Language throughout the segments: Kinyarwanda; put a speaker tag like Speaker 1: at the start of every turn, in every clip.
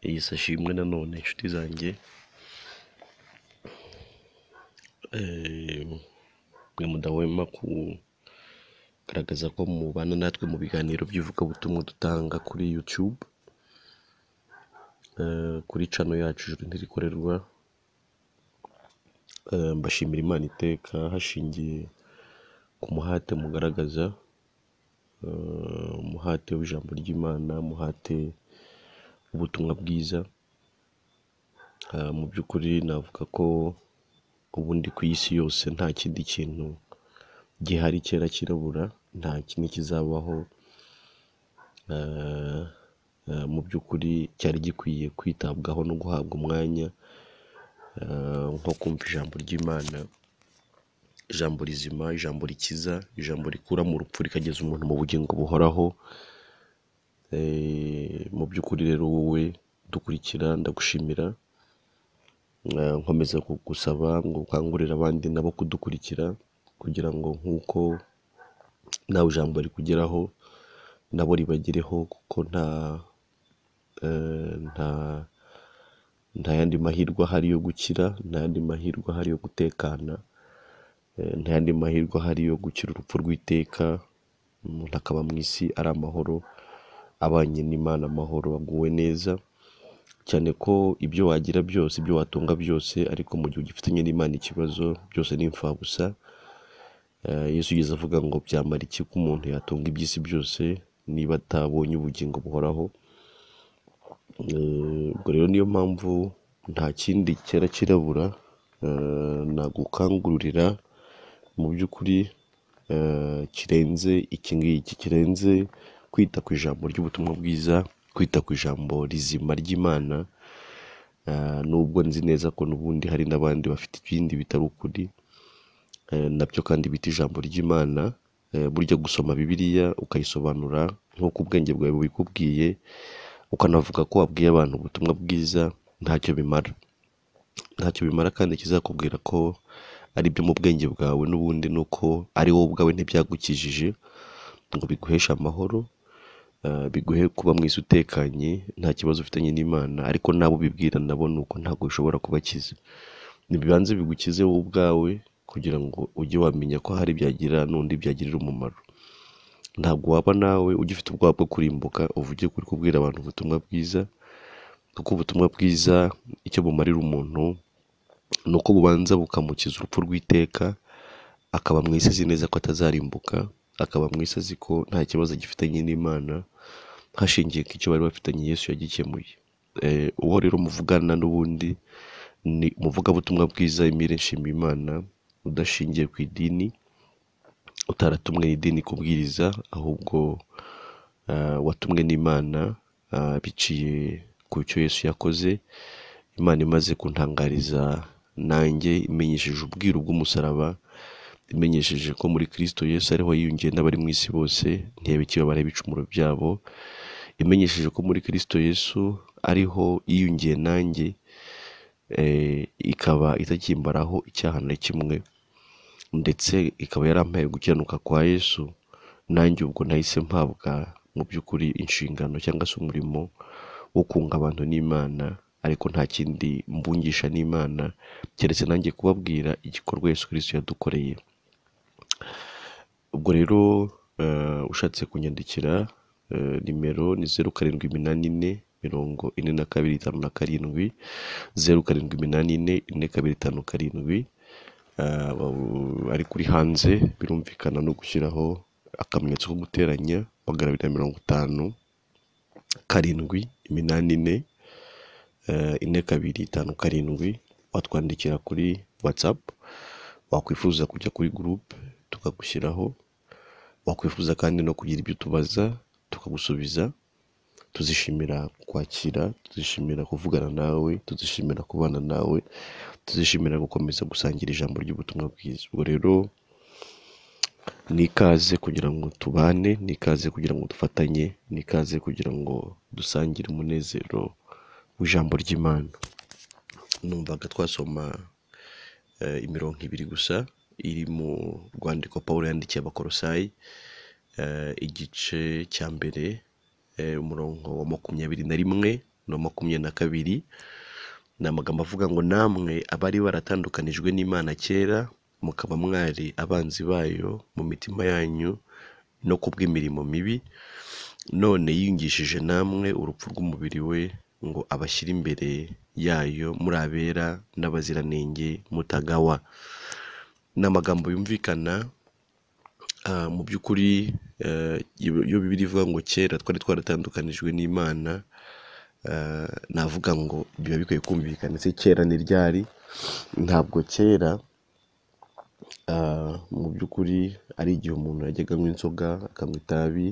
Speaker 1: Yesu ashimwe nanone inshuti zanjye, mwe mudahwema kugaragaza ko mubana natwe mu biganiro by'ivugabutumwa dutanga kuri YouTube, kuri channel yacu Ijuru Ntirikorerwa. Mbashimira Imana iteka hashingiye ku muhate mugaragaza, umuhate w'ijambo ry'Imana, umuhate w'ubutumwa bwiza. Mu by'ukuri navuga ko ubundi ku isi yose nta kindi kintu gihari cyera kirabura, nta kindi kizabaho mu by'ukuri cyari gikwiye kwitabwaho no guhabwa umwanya nko kumva ijambo ry'Imana, ijambo rizima, ijambo rikiza, ijambo rikura mu rupfu rikageza umuntu mu bugingo buhoraho. Mu by'ukuri rero wowe dukurikira ndagushimira, nkomeza kugusaba ngo ukangurire abandi nabo kudukurikira kugira ngo nk'uko nawe ijambo rikugeraho nabo ribagereho, kuko nta yandi mahirwe ahari yo gukira, nta yandi mahirwe ahari yo gutekana, nta yandi mahirwe ahari yo gukira urupfu rw'iteka, umuntu akaba mu isi ari amahoro, abanye n'Imana amahoro, aguwe neza, cyane ko ibyo wagira byose, ibyo watunga byose, ariko mu gihe ugifitanye n'Imana ikibazo byose ni imfabusa. Yesu yigeze avuga ngo byamara iki ko umuntu yatunga iby'isi byose niba atabonye ubugingo buhoraho. Ubwo rero niyo mpamvu nta kindi cyera kirabura nagukangurira mu by'ukuri kirenze iki ngiki, kirenze kwita ku ijambo ry'ubutumwa bwiza, kwita ku ijambo rizima ry'Imana, nubwo nzi neza ko n'ubundi hari n'abandi bafite ibindi bitari ukuri, nabyo kandi bita ijambo ry'Imana. Burya gusoma Bibiliya ukayisobanura nk'uko ubwenge bwawe bubikubwiye, ukanavuga ko wabwiye abantu ubutumwa bwiza, ntacyo bimara, ntacyo bimara, kandi kizakubwira ko ari ibyo mu bwenge bwawe n'ubundi ni uko ari wowe ubwawe ntibyagukijije ngo biguheshe amahoro, biguhe kuba mu isi utekanye nta kibazo ufitanye n'Imana, ariko n'abo ubibwira nabo ni uko ntabwo bishobora kubakiza. Nibibanze bigukize wowe ubwawe kugira ngo ujye wamenya ko hari ibyagira n'undi byagirira umumaro. Ntabwo waba nawe ugifite ubwoba bwo kurimbuka uvuge kuri kubwira abantu ubutumwa bwiza, kuko ubutumwa bwiza icyo bumarira umuntu ni uko bubanza bukamukiza urupfu rw'iteka, akaba mu isi azi neza ko atazarimbuka, akaba mu isi azi ko nta kibazo agifitanye n'Imana, hashingiye ku icyo bari bafitanye Yesu yagikemuye. Uwo rero muvugana n'ubundi ni umuvugabutumwa bwiza Emile Nshimiyimana, udashingiye ku idini, utaratumwe n'idini kubwiriza, ahubwo watumwe n'Imana biciye ku cyo Yesu yakoze. Imana imaze kuntangariza nanjye imenyesheje ubwiru bw'umusaraba, imenyesheje ko muri Kristo Yesu ariho yiyungiye n'abari mu isi bose, ntiyaba ikibabara ibicumuro byabo, imenyesheje ko muri Kristo Yesu ariho yiyungiye nanjye, ikaba itakimbaraho icyaha na kimwe, ndetse ikaba yarampaye gukiranuka kwa Yesu, nanjye ubwo nahise mpabwa mu by'ukuri inshingano cyangwa se umurimo wo kunga abantu n'Imana, ariko nta kindi mbungisha n'Imana keretse nanjye kubabwira igikorwa Yesu Kristo yadukoreye. Ubwo rero ushatse kunyandikira, nimero ni 0 7 8 4 42 57, 0 7 8 4 2 5 7, ari kuri hanze birumvikana no gushyiraho akamenyetso ko guteranya 250 7 8 4 4 2 5 7. Watwandikira kuri WhatsApp, wakwifuza kujya kuri groupe tukagushyiraho, wakwifuza kandi no kugira ibyo utubaza tukagusubiza. Tuzishimira kwakira, tuzishimira kuvugana nawe, tuzishimira kubana nawe, tuzishimira gukomeza gusangira ijambo ry'ubutumwa bwiza. Ubwo rero ni ikaze kugira ngo tubane, ni ikaze kugira ngo dufatanye, ni ikaze kugira ngo dusangire umunezero w'ijambo ry'Imana. Numvaga twasoma imirongo ibiri gusa iri mu rwandiko Pawulo yandikiye Abakolosayi, igice cya mbere, umurongo wa 21 na 22. Ni amagambo avuga ngo namwe abari baratandukanijwe n'Imana kera, mukaba mwari abanzi bayo mu mitima yanyu no kubw'imirimo mibi, none yiyungishije namwe urupfu rw'umubiri we ngo abashyire imbere yayo muri abera n'abaziranenge mutagawa. Ni amagambo yumvikana mu by'ukuri. Iyo Bibiliya ivuga ngo kera twari twaratandukanijwe n'Imana, navuga ngo biba bikwiye kumvikana. Ese kera ni ryari? Ntabwo kera mu by'ukuri ari igihe umuntu yajyaga anywa inzoga, akanywa itabi,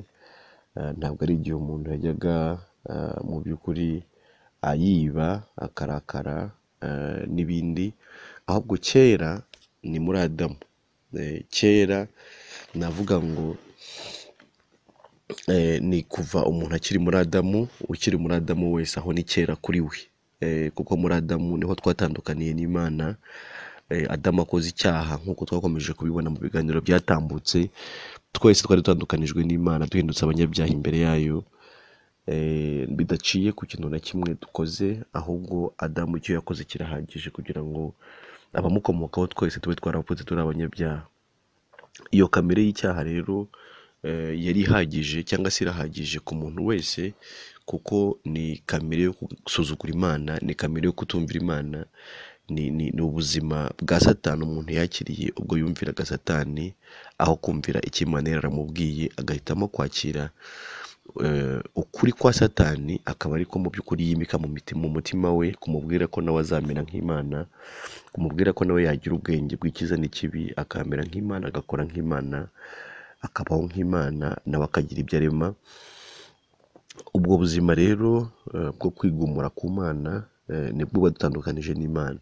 Speaker 1: ntabwo ari igihe umuntu yajyaga mu by'ukuri ayiba, akarakara n'ibindi, ahubwo kera ni muri Adamu. Kera navuga ngo ni kuva umuntu akiri muri Adamu, ukiri muri Adamu wese aho ni kera kuri we, kuko muri Adamu niho twatandukaniye n'Imana. Adamu akoze icyaha nk'uko twakomeje kubibona mu biganiro byatambutse, twese twari dutandukanijwe n'Imana, duhindutse abanyabyaha imbere yayo, bidaciye ku kintu na kimwe dukoze, ahubwo Adamu icyo yakoze kirahagije kugira ngo abamukomokaho twese tube twaravutse turi abanyabyaha. Iyo kamere y'icyaha rero yari ihagije cyangwa se irahagije ku muntu wese, kuko ni kamere yo gusuzugura Imana, ni kamere yo kutumvira Imana, ni ubuzima bwa Satani umuntu yakiriye ubwo yumviraga Satani aho kumvira icyo Imana yaramubwiye, agahitamo kwakira ukuri kwa Satani, akaba ariko mu by'ukuri yimika mu mutima we, kumubwira ko nawe azamera nk'Imana, kumubwira ko nawe yagira ubwenge bw'icyiza n'ikibi, akamera nk'Imana, agakora nk'Imana, akabaho nk'Imana, nawe akagira ibyo arema. Ubwo buzima rero bwo kwigumura ku Mana nibwo bwadutandukanije n'Imana.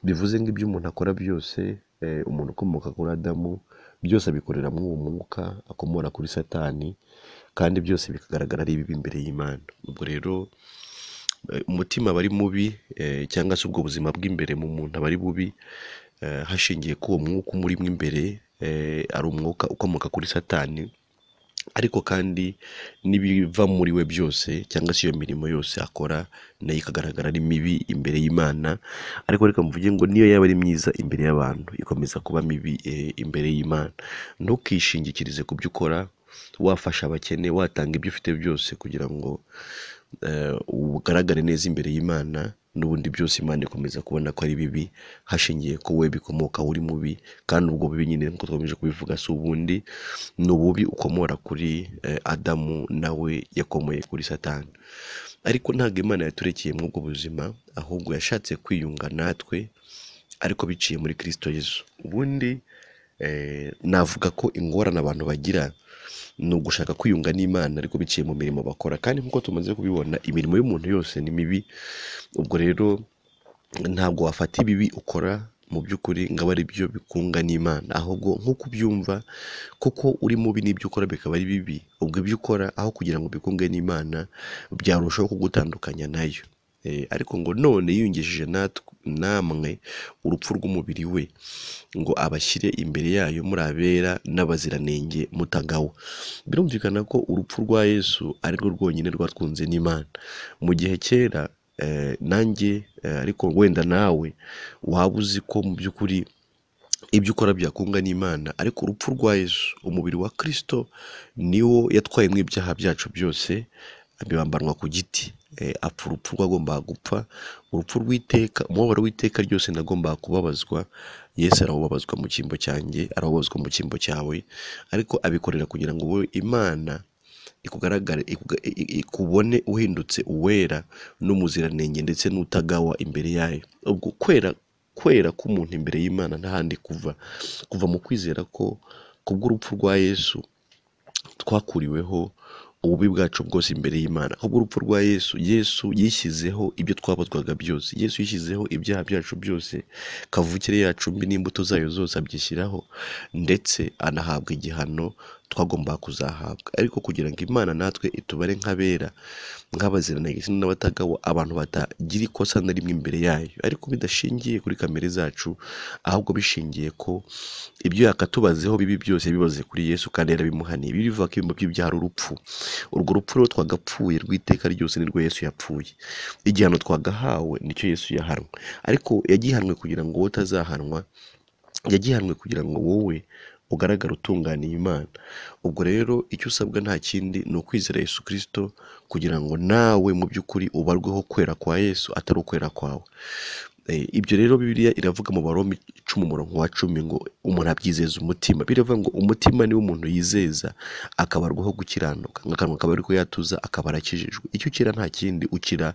Speaker 1: Bivuze ngo ibyo umuntu akora byose, umuntu ukomoka kuri Adamu, byose abikorera muri uwo mwuka akomora kuri Satani, kandi byose bikagaragara ari bibi imbere y'Imana. Ubwo rero umutima aba ari mubi, cyangwa se ubwo buzima bw'imbere mu muntu aba ari bubi, hashingiye ko uwo mwuka umurimo imbere ari umwuka ukomoka kuri Satani, ariko kandi n'ibiva muri we byose cyangwa se iyo mirimo yose akora nayo ikagaragara ari mibi imbere y'Imana. Ariko reka mvuge ngo niyo yaba ari myiza imbere y'abantu, ikomeza kuba mibi imbere y'Imana. Ntukishingikirize ku byo ukora, wafasha abakene, watanga ibyo ufite byose kugira ngo ugaragare neza imbere y'Imana, n'ubundi byose Imana ikomeza kubona ko ari bibi, hashingiye ko we bikomoka uri mubi, kandi ubwo bubi nyine nk'uko twakomeje kubivuga si ubundi, ni ububi ukomora kuri Adamu, nawe yakomoye kuri Satani. Ariko ntabwo Imana yaturekeye muri ubwo buzima, ahubwo yashatse kwiyunga natwe, ariko biciye muri Kristo Yesu. Ubundi navuga ko ingorane abantu bagira ni ugushaka kwiyunga n'Imana ariko biciye mu mirimo bakora, kandi nk'uko tumaze kubibona imirimo y'umuntu yose ni mibi. Ubwo rero ntabwo wafata ibibi ukora mu by'ukuri ngo abe ari byo bikunga n'Imana, ahubwo nk'uko ubyumva kuko uri mubi n'ibyo ukora bikaba ari bibi, ubwo ibyo ukora aho kugira ngo bikunge n'Imana byarushaho kugutandukanya nayo. Ariko ngo none yiyungishije namwe urupfu rw'umubiri we ngo abashyire imbere yayo muri abera n'abaziranenge mutagawa. Birumvikana ko urupfu rwa Yesu ari rwo rwonyine rwatwunze n'Imana. Mu gihe kera nanjye ariko wenda nawe waba uzi ko mu by'ukuri ibyo ukora byakunga n'Imana, ariko urupfu rwa Yesu, umubiri wa Kristo, niwo yatwayemo ibyaha byacu byose, abibambanwa ku giti, apfa urupfu rwagombaga gupfa, urupfu rw'iteka, umubabaro w'iteka ryose nagombaga kubabazwa, Yesu arawubabazwa mu cyimbo cyanjye, arawubabazwa mu cyimbo cyawe, ariko abikorera kugira ngo wowe Imana ikugaragare, ikubone uhindutse uwera n'umuziranenge ndetse n'utagawa imbere yayo. Ubwo kwera k'umuntu imbere y'Imana nta handi kuva, kuva mu kwizera ko kubw'urupfu rwa Yesu twakuriweho ububi bwacu bwose imbere y'Imana. Kubw'urupfu rwa Yesu, Yesu yishyizeho ibyo twabazwaga byose, Yesu yishyizeho ibyaha byacu byose, kavukire yacu mbi n'imbuto zayo zose abyishyiraho, ndetse anahabwa igihano twagomba kuzahabwa. Ariko kugira ngo Imana natwe itubare nk'abera, nk'abaziranenge n'abatagawa, abantu batagira ikosa na rimwe imbere yayo, ariko bidashingiye kuri kamere zacu, ahubwo bishingiye ko ibyo yakatubazeho bibi byose bibaze kuri Yesu kandi yarabimuhaniye. Bivuga ko ibihembo by'ibyaha ari urupfu. Urwo rupfu rero twagapfuye rw'iteka ryose nirwo Yesu yapfuye. Igihano twagahawe nicyo Yesu yahanwe, ariko yagihanwe kugira ngo wowe utazahanwa, yagihanwe kugira ngo wowe ugaragare utunganiye Imana. Ubwo rero icyo usabwa nta kindi ni ukwizera Yesu Kristo kugira ngo nawe mu by'ukuri ubarweho kwera kwa Yesu atari ukwera kwawe. Ibyo rero Bibiliya iravuga mu Baroma 10 umurongo wa 10 ngo umuntu abyizeza umutima. Biravuga ngo umutima niwo umuntu yizeza akabarwaho gukiranuka, akanwa akaba ariko yatuza akaba arakijijwe. Icyo ukira nta kindi, ukira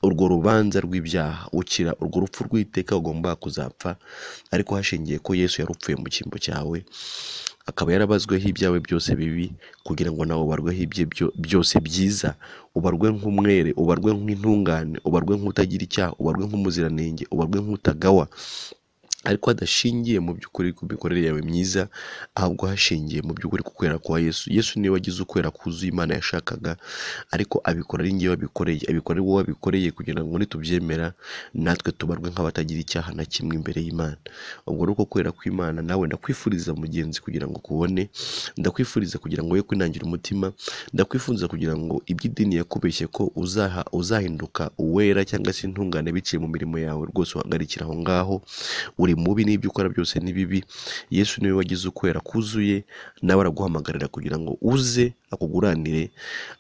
Speaker 1: urwo rubanza rw'ibyaha, ukira urwo rupfu rw'iteka ugomba kuzapfa, ariko hashingiye ko Yesu yarupfuye mu cyimbo cyawe, akaba yarabazweho ibyawe byose bibi kugira ngo nawe ubarweho ibye byose byiza, ubarwe nk'umwere, ubarwe nk'intungane, ubarwe nk'utagira icyaha, ubarwe nk'umuziranenge, ubarwe nk'utagawa, ariko hadashingiye mu by'ukuri ku mikorere yawe myiza, ahubwo hashingiye mu by'ukuri ku kwera kwa Yesu. Yesu niwe wagize ukwera kuzuye Imana yashakaga, ariko abikora ari njye wabikoreye, abikora ari wowe wabikoreye, kugira ngo nitubyemera natwe tubarwe nk'abatagira icyaha na kimwe imbere y'Imana. Ubwo rero uko kwera kw'Imana nawe ndakwifuriza mugenzi kugira ngo kubone, ndakwifuriza kugira ngo we kwinangira umutima, ndakwifuriza kugira ngo iby'idini yakubeshye ko uzahinduka uwera cyangwa se intungane biciye mu mirimo yawe rwose uhagarikira aho ngaho, uri mubi n'ibyo ukora byose ni bibi. Yesu niwe wagize ukwera kuzuye, nawe araguhamagarira kugira ngo uze akuguranire,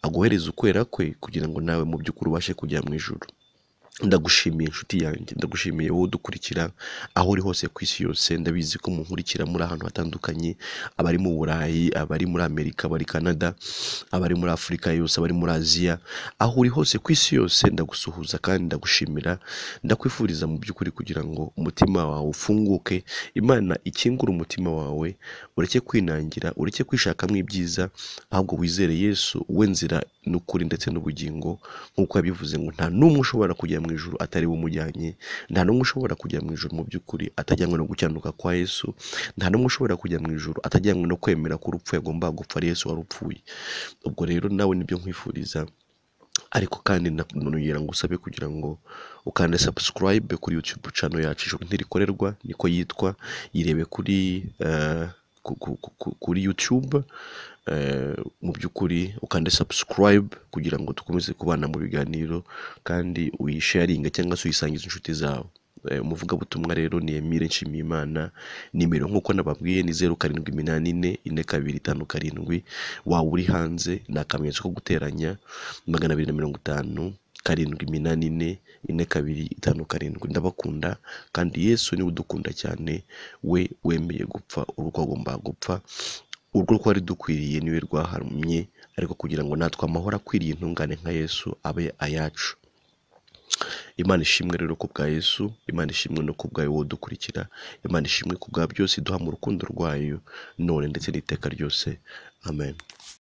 Speaker 1: aguhereze ukwera kwe kugira ngo nawe mu by'ukuri ubashe kujya mu ijuru. Ndagushimiye inshuti yanjye, ndagushimiye wowe udukurikira aho uri hose ku isi yose. Ndabizi ko munkurikira muri ahantu hatandukanye, abari mu Burayi, abari muri Amerika, abari Canada, abari muri Afurika yose, abari muri Aziya, aho uri hose ku isi yose ndagusuhuza kandi ndagushimira. Ndakwifuriza mu by'ukuri kugira ngo umutima wawe ufunguke, Imana ikingure umutima wawe, ureke kwinangira, ureke kwishakamo ibyiza, ahubwo wizere Yesu we nzira n'ukuri ndetse n'ubugingo, nk'uko yabivuze ngo nta n'umwe ushobora kujya mu ijuru atari we umujyanye, nta n'umwe ushobora kujya mu ijuru mu by'ukuri atajyanywe no gukiranuka kwa Yesu, nta n'umwe ushobora kujya mu ijuru atajyanywe no kwemera ko urupfu yagombaga gupfa ari Yesu warupfuye. Ubwo rero nawe nibyo nkwifuriza, ariko kandi nongera ngusabe kugira ngo ukande subscribe kuri YouTube channel yacu Ijuru Ntirikorerwa, niko yitwa, yirebe kuri YouTube. Mu by'ukuri ukande subscribe kugira ngo dukomeze kubana mu biganiro, kandi uyisharinge cyangwa se uyisangize inshuti zawe. Umuvugabutumwa rero ni Emile Nshimiyimana, nimero nk'uko nababwiye ni 0 7 8 4 2 5 7. Waba uri hanze ni akamenyetso ko guteranya 250 7 8 4 2 5 7. Ndabakunda kandi Yesu niwe udukunda cyane, we wemeye gupfa urwo agomba gupfa, urwo twari dukwiriye niwe rwahamye, ariko kugira ngo natwe amahoro akwiriye intungane nka Yesu abe ayacu. Imana ishimwe rero ku bwa Yesu, Imana ishimwe no ku bwawe wowe udukurikira, Imana ishimwe ku bwa byose iduha mu rukundo rwayo none ndetse n'iteka ryose. Amen.